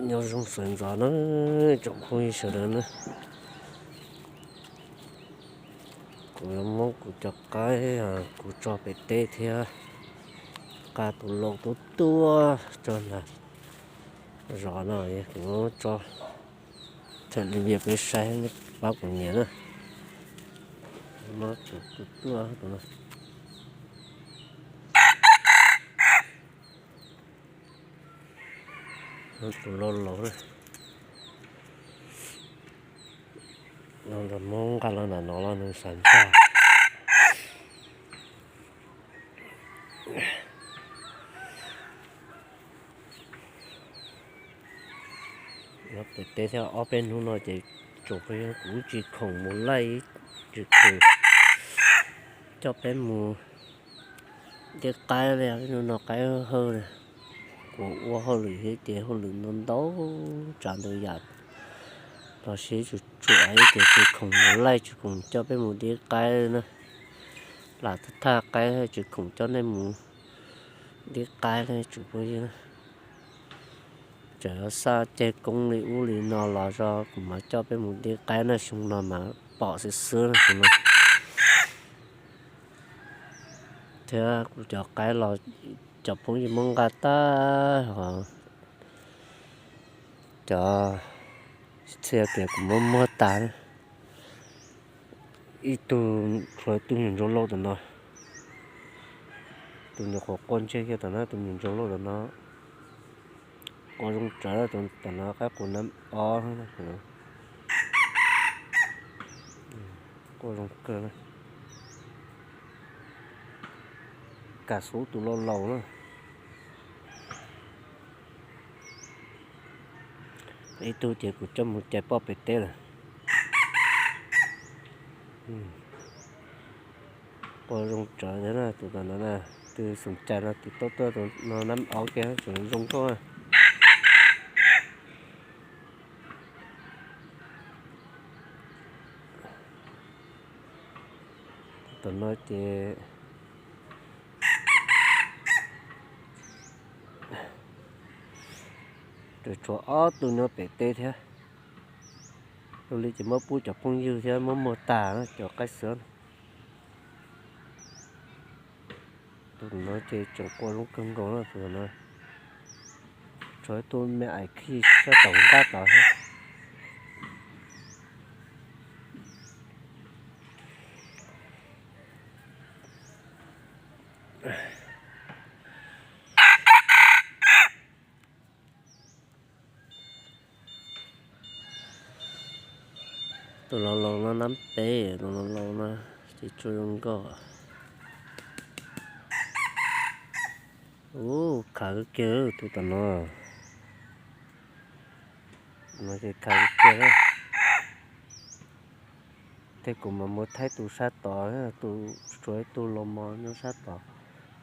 Nyob zoo sawv ntxov na tsoom phooj ywg sawv daws na. Kuv yuav muab kuv cov qaib kuv tso pem teb thiab nqa tus lau tuaj tuaj tso nram zos no, kuv muab tso thaum li vias peb saib, pab kuv nias na. Muab tus tuaj tuaj tus no. Tus lau laus na, muab nqa los nram no los nws xav ntsaj. Pem teb thiab ob peb hnub no ces tsoom phooj ywg, kuv tsis khoom mus laij, tsis khoom coj peb mus de qaib li, hnub no qaib hawj li. Kuv ua hauj lwm thiab ces hauj lwm ntau ntau, tsav ntau yam, los sis tsuas tsuam ces tsis khoom mus laij, tsis khoom coj peb mus de qaib na. Lam thaj qaib tsis khoom coj nej mus de qaib li tsoom phooj ywg. Tseem xav ceg koob li ub li no los tso, kuv mam coj peb mus de qaib na, xyoo no mas pom xwb xwb no. Thiab kuv cov qaib los cov phooj ywg muab nqa tag, ho cov txhia tias kuv muab muag tas. Ib tug, tshuav ib tug nyuam ntsuag lauj tom no, tus nyuam qhuav quaj ntsej kiag tom no, tus nyuam ntsuag lauj tom no. Quaj zoo tsawv, tom no qaib qus nab ob, quaj zoo kawg. Kam xub tus lau laus na. Ib tug ces kuv coj mus cais poj pem teb lawm. Quaj zoo tsawv thiab na, tus tom no na, tus xum cais no tus tuaj tuaj no nab ob kiag tseem zoo nkauj. Tom no ces tseem tshuav ob tug nyob pem teb thiab. Tus li ces muab pub cov phooj ywg thiab muab muag tas cov qaib xwb. Tus no ces tseem quaj zoo kawg nkaus na, tus no. Tshuav ib tug me aim khij sab tom nqaj tod thiab. Tus lau laus no nab peb, tus lau laus no ces tsuas zoo nkauj. Ub, khav kiag tus tom no. No ces khav kiag. Tej kuv mam mus thaij tus sab tod, tus, tshuav ib tug los mos nyob sab tod,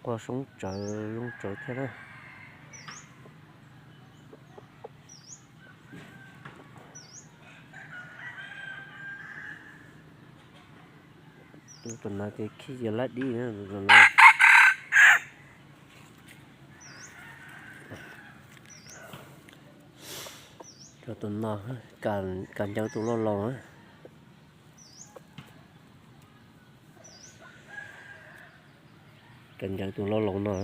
quaj soob tsawv zoo tsawv thiab na. Tus no ces khij yog lab dib na, tus no. Cov tus no, kam ncaws tus lau laus na. Kam ncaws tus lau laus no.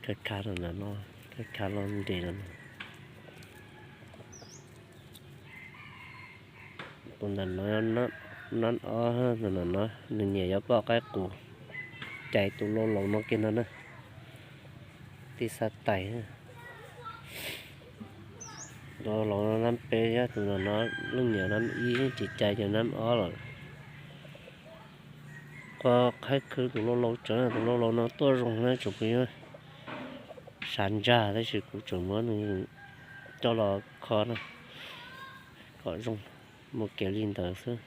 Khav khav los nram no, khav khav los nres los no. Tus ntawm no, nab ob, tus ntawm no nws nyiam yuav poj qaib qus, cais tus lau laus no kiag no na. Tij xav tais. Tus lau laus no nab peb thiab, tus ntawm no leej niam nab ib, tsis cais ces nab ob lawm. Quaj qhaib khwv tus lau laus tsawv, tus lau laus no tuaj zoo na tsoom phooj ywg. Sav ntsag tab sis kuv tseem muab nws coj los kho na, kom zoo, mus kev li ntawd xwb.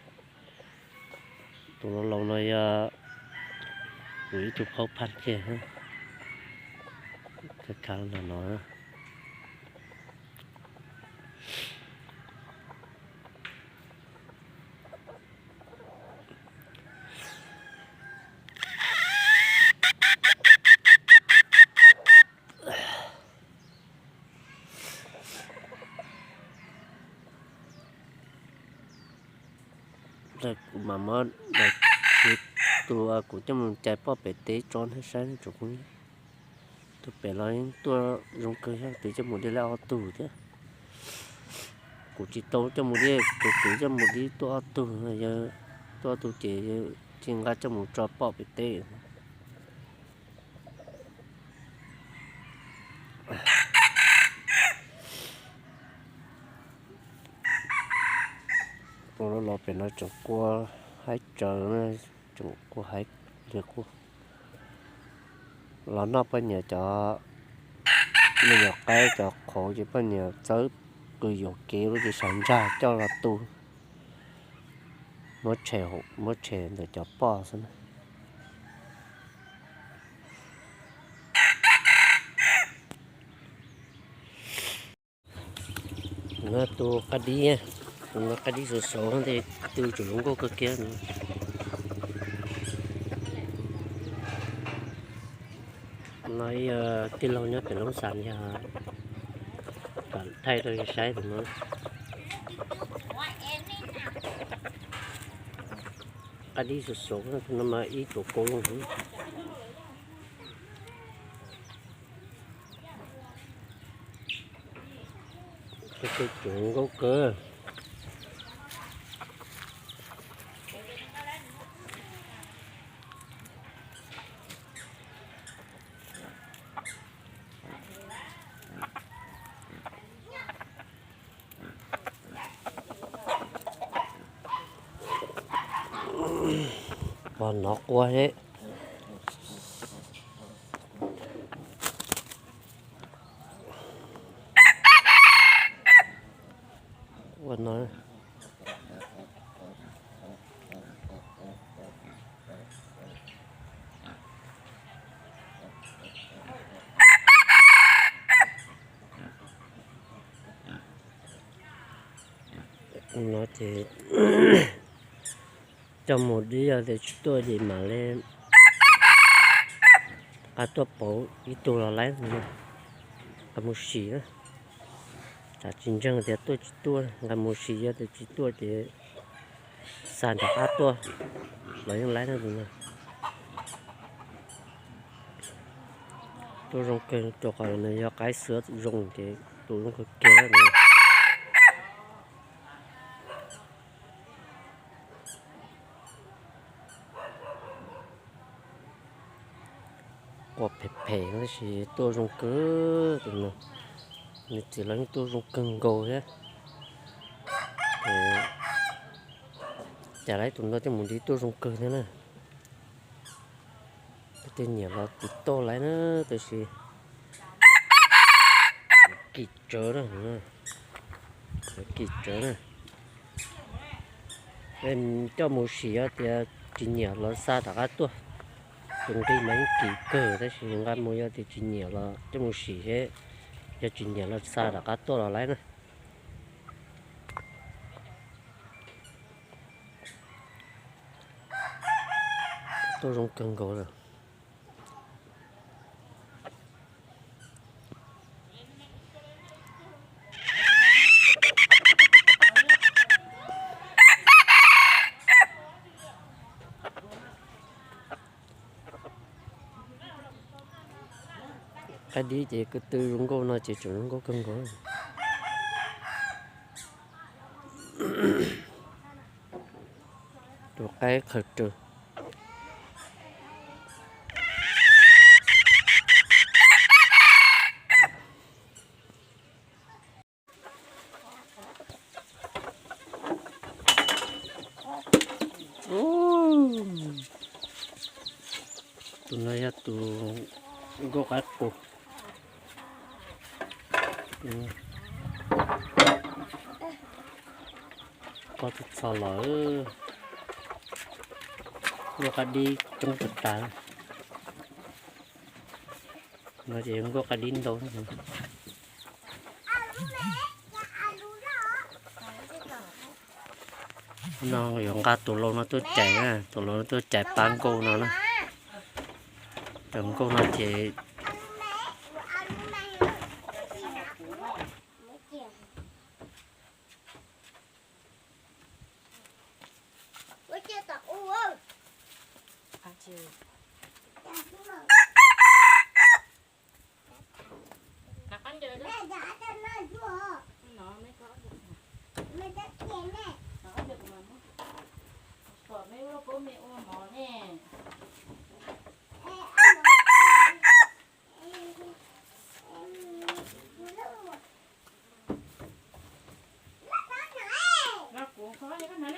Tus lau laus no yog kuv ib tug phaub phaj kiag, khav khav no no. Kuv mam muab daim khiv tus kuv coj mus cais poj pem teb tso nej saib tsoom phooj ywg. Tus pem los yeej tuaj zoo kawg thiab, twb coj mus de lawm ob tug thiab. Kuv tsis tau coj mus de, tus twb coj mus de tuaj ob tug, yog tuaj ob tug ces tsis nqa coj mus tso poj pem teb. Los pem no tseem qua haib tsawv, tseem qua haib li qub. Los noj poj niam cov me nyuam qaib cov qhauv ces poj niam txawb qws yuam kev lub ces sawv ntsag coj los tu, muab tshem ntawm cov poj xwb na. No tus qab dib, tus no qab dib sov sov, tus tseem zoo nkauj kawg kiag no. No yog tij laug nyob pem Loob Xas yog kom thaij rau saib tus no. Qab dib sov sov no mas ib tuam kaus loo. Tus tseem zoo nkauj kawg. Pog nov qua thiab. Ua no. No ces coj mus dib, yog tias tsis tuaj ces mam li nqa tuaj pauv ib tug los laib, nqa mus sim na. Tsam tsis ntseeg tias tuaj tsis tuaj, nqa mus sim, yog tias tsis tuaj ces xa nram qab tuaj los yeej laib na tus no. Tuaj zoo kawg, rau qhov nws yog qaib xwb zoo ces tus zoo kawg kiag. Qua phem phem tab sis tuaj zoo kawg tus no. Nws txiv los yeej tuaj zoo kawg nkaus thiab. Cas lawv tus no coj mus dib tuaj zoo kawg thiab na. Tej nyiam los tiv toj lawv na, tab sis kim tsawv na, kim tsawv na. Coj mus sim yog tias tsis nyiam los xa rov qab tuaj. Tus nqi mas yeej kim kawg tab sis nqa mus yog tias tsis nyiam los coj mus sim seb, yog tsis nyiam los xa rov qab tuaj los laib na. Tuaj zoo kawg nkaus lawm. Qaib dib ces ko tw zoo nkauj no ces tseem zoo nkauj kawg nkaus. Tus qaib qhaws raws. Tus no yog tus nkauj qaib qus. Qos txog los nkauj qaib dib coob tag tag. No ces nkauj qaib dib ntau. No yuav nqa tus laus no tuaj cais na, tus laus no tuaj cais pab nkauj no na. Cov nkauj no ces Los kuv kho yog koj hnav